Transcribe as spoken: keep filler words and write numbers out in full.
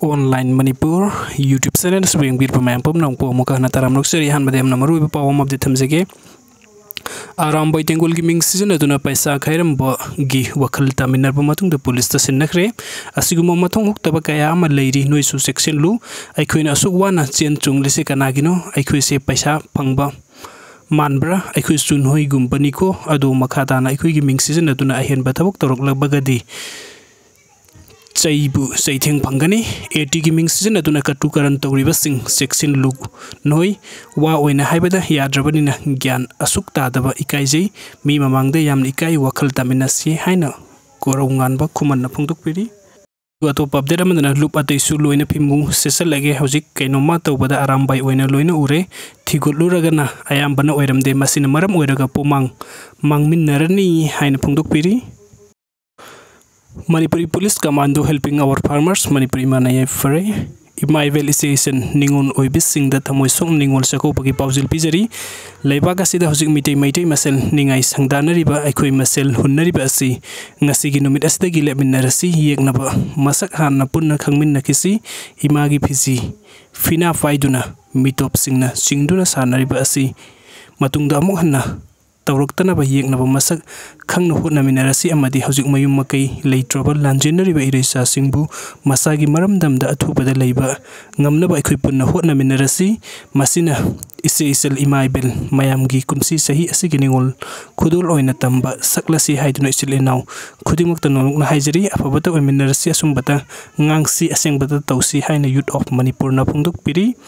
Online Manipur YouTube channel ꯑꯁꯤꯕꯨ ꯌꯦꯡꯕꯤꯔꯤꯕ ꯃꯌꯥꯝ ꯄꯨꯝꯅꯃꯛꯄꯨ ꯑꯃꯨꯛꯀ ꯍꯟꯅ ꯇꯔꯥꯝꯅ ꯑꯣꯛꯆꯔꯤ꯫ ꯑꯍꯥꯟꯕꯗ ꯌꯥꯝꯅ ꯃꯔꯨꯑꯣꯏꯕ ꯄꯥꯎ ꯑꯃ update ꯊꯝꯖꯒꯦ꯫ ꯑꯔꯥꯝꯕꯥꯏ ꯇꯦꯡꯒꯣꯜꯒꯤ ꯃꯤꯡ ꯁꯤꯖꯤꯟꯅꯗꯨꯅ ꯄꯩꯁꯥ ꯈꯥꯏꯔꯝꯕꯒꯤ ꯋꯥꯈꯜ ꯇꯥꯃꯤꯟꯅꯔꯕ ꯃꯇꯨꯡꯗ ꯄꯨꯂꯤꯁꯇ ꯁꯤꯟꯅꯈ꯭ꯔꯦ꯫ ꯑꯁꯤꯒꯨꯝꯕ ꯃꯊꯧ ꯍꯨꯛꯇꯕ ꯀꯌꯥ ꯑꯃ ꯂꯩꯔꯤ, ꯅꯣꯏꯁꯨ ꯆꯦꯛꯁꯤꯜꯂꯨ꯫ ꯑꯩꯈꯣꯏꯅ ꯑꯁꯨꯛ ꯋꯥꯅ ꯆꯦꯟ ꯆꯣꯡꯂꯤꯁꯦ ꯀꯅꯥꯒꯤꯅꯣ? ꯑꯩꯈꯣꯏꯁꯦ ꯄꯩꯁꯥ ꯐꯪꯕ ꯃꯥꯟꯕ꯭ꯔꯥ? ꯑꯩꯈꯣꯏꯁꯨ ꯅꯣꯏꯒꯨꯝꯕꯅꯤꯀꯣ꯫ ꯑꯗꯣ ꯃꯈꯥ ꯇꯥꯅ ꯑꯩꯈꯣꯏꯒꯤ ꯃꯤꯡ ꯁꯤꯖꯤꯟꯅꯗꯨꯅ ꯑꯍꯦꯟꯕ ꯊꯕꯛ ꯇꯧꯔꯛꯂꯕꯒꯗꯤ ꯆꯩꯕꯨ ꯆꯩꯊꯦꯡ ꯐꯪꯒꯅꯤ꯫ ꯑꯦ ꯇꯤꯒꯤ ꯃꯤꯡ ꯁꯤꯖꯤꯟꯅꯗꯨꯅ ꯀꯇꯨ ꯀꯔꯟ ꯇꯧꯔꯤꯕꯁꯤꯡ ꯆꯦꯛꯁꯤꯟꯂꯨ꯫ ꯅꯣꯏ ꯋꯥ ꯑꯣꯏꯅ ꯍꯥꯏꯕꯗ ꯌꯥꯗ꯭ꯔꯕꯅꯤꯅ ꯒ꯭ꯌꯥꯟ ꯑꯁꯨꯛ ꯇꯥꯗꯕ, ꯏꯀꯥꯏꯖꯩ꯫ ꯃꯤ ꯃꯃꯥꯡꯗ ꯌꯥꯝꯅ ꯏꯀꯥꯏ, ꯋꯥꯈꯜ ꯇꯥꯃꯤꯟꯅꯁꯤ ꯍꯥꯏꯅ ꯀꯣꯔꯧ ꯉꯥꯟꯕ ꯈꯨꯃꯟꯅ ꯐꯣꯡꯗꯣꯛꯄꯤꯔꯤ꯫ ꯑꯗꯨꯒ ꯑꯇꯣꯞꯄ update ꯑꯃꯗꯅ ꯂꯨꯞ ꯑꯇꯩꯁꯨ ꯂꯣꯏꯅ ꯐꯤꯃꯨ ꯁꯦꯠꯆꯜꯂꯒꯦ꯫ ꯍꯧꯖꯤꯛ ꯀꯩꯅꯣꯝꯃ ꯇꯧꯕꯗ ꯑꯔꯥꯝꯕꯥꯏ ꯑꯣꯏꯅ ꯂꯣꯏꯅ ꯎꯔꯦ꯫ ꯊꯤꯒꯠꯂꯨꯔꯒꯅ ꯑꯌꯥꯝꯕꯅ ꯑꯣꯏꯔꯝꯗꯦ꯫ ꯃꯁꯤꯅ ꯃꯔꯝ ꯑꯣꯏꯔꯒ ꯄꯣꯃꯥꯡ ꯃꯥꯡꯃꯤꯟꯅꯔꯅꯤ ꯍꯥꯏꯅ ꯐꯣꯡꯗꯣꯛꯄꯤꯔꯤ꯫ Manipuri Police Commando helping our farmers, Manipuri ꯏꯃꯥꯅ ꯌꯥꯏꯐꯔꯦ꯫ ꯏꯃꯥ ꯏꯕꯦꯜ, ꯏꯆꯦ ꯏꯆꯟ ꯅꯤꯉꯣꯜ ꯑꯣꯏꯕꯤꯁꯤꯡꯗ ꯊꯃꯣꯏ ꯁꯣꯛꯅ ꯅꯤꯉꯣꯜ ꯆꯥꯛꯀꯧꯕꯒꯤ ꯄꯥꯎꯖꯦꯜ ꯄꯤꯖꯔꯤ꯫ ꯂꯩꯕꯥꯛ ꯑꯁꯤꯗ ꯍꯧꯖꯤꯛ ꯃꯤꯇꯩ ꯃꯩꯇꯩ ꯃꯁꯦꯜ ꯅꯤꯡꯉꯥꯏ ꯁꯪꯗꯥꯅꯔꯤꯕ, ꯑꯩꯈꯣꯏ ꯃꯁꯦꯜ ꯍꯨꯟꯅꯔꯤꯕ ꯑꯁꯤ ꯉꯁꯤꯒꯤ ꯅꯨꯃꯤꯠ ꯑꯁꯤꯗꯒꯤ ꯂꯦꯞꯃꯤꯟꯅꯔꯁꯤ꯫ ꯌꯦꯛꯅꯕ ꯃꯁꯛ ꯍꯥꯟꯅ ꯄꯨꯟꯅ ꯈꯪꯃꯤꯟꯅꯈꯤꯁꯤ꯫ ꯏꯃꯥꯒꯤ ꯐꯤꯖꯤ ꯐꯤꯅꯥ ꯄꯥꯏꯗꯨꯅ ꯃꯤꯇꯣꯞꯁꯤꯡꯅ ꯆꯤꯡꯗꯨꯅ ꯁꯥꯟꯅꯔꯤꯕ ꯑꯁꯤ ꯃꯇꯨꯡꯗ ꯑꯃꯨꯛ ꯍꯟꯅ ꯇꯧꯔꯛꯇꯅꯕ ꯌꯦꯛꯅꯕ ꯃꯁꯛ ꯈꯪꯅ ꯍꯣꯠꯅꯃꯤꯟꯅꯔꯁꯤ ꯑꯃꯗꯤ ꯍꯧꯖꯤꯛ ꯃꯌꯨꯝ ꯃꯀꯩ ꯂꯩꯇ꯭ꯔꯕ ꯂꯥꯟꯖꯦꯟꯅꯔꯤꯕ ꯏꯔꯩꯆꯥꯁꯤꯡꯕꯨ ꯃꯁꯥꯒꯤ ꯃꯔꯝꯗꯝꯗ ꯑꯊꯨꯕꯗ ꯂꯩꯕ ꯉꯝꯅꯕ ꯑꯩꯈꯣꯏ ꯄꯨꯟꯅ ꯍꯣꯠꯅꯃꯤꯟꯅꯔꯁꯤ꯫ ꯃꯁꯤꯅ ꯏꯆꯦ ꯏꯆꯜ ꯏꯃꯥ ꯏꯕꯦꯜ ꯃꯌꯥꯝꯒꯤ ꯀꯨꯝꯁꯤ ꯆꯍꯤ ꯑꯁꯤꯒꯤ ꯅꯤꯉꯣꯜ ꯈꯨꯗꯣꯜ ꯑꯣꯏꯅ ꯇꯝꯕ ꯁꯛꯂꯁꯤ ꯍꯥꯏꯗꯨꯅ ꯏꯆꯤꯜ ꯏꯅꯥꯎ ꯈꯨꯗꯤꯡꯃꯛꯇ ꯅꯣꯂꯨꯛꯅ ꯍꯥꯏꯖꯔꯤ꯫ ꯑꯐꯕꯇ ꯑꯣꯏꯃꯤꯟꯅꯔꯁꯤ, ꯑꯆꯨꯝꯕꯇ ꯉꯥꯡꯁꯤ, ꯑꯁꯦꯡꯕꯇ ꯇꯧꯁꯤ ꯍꯥꯏꯅ Youth of ꯃꯅꯤꯄꯨꯔꯅ ꯐꯣꯡꯗꯣꯛꯄꯤꯔꯤ꯫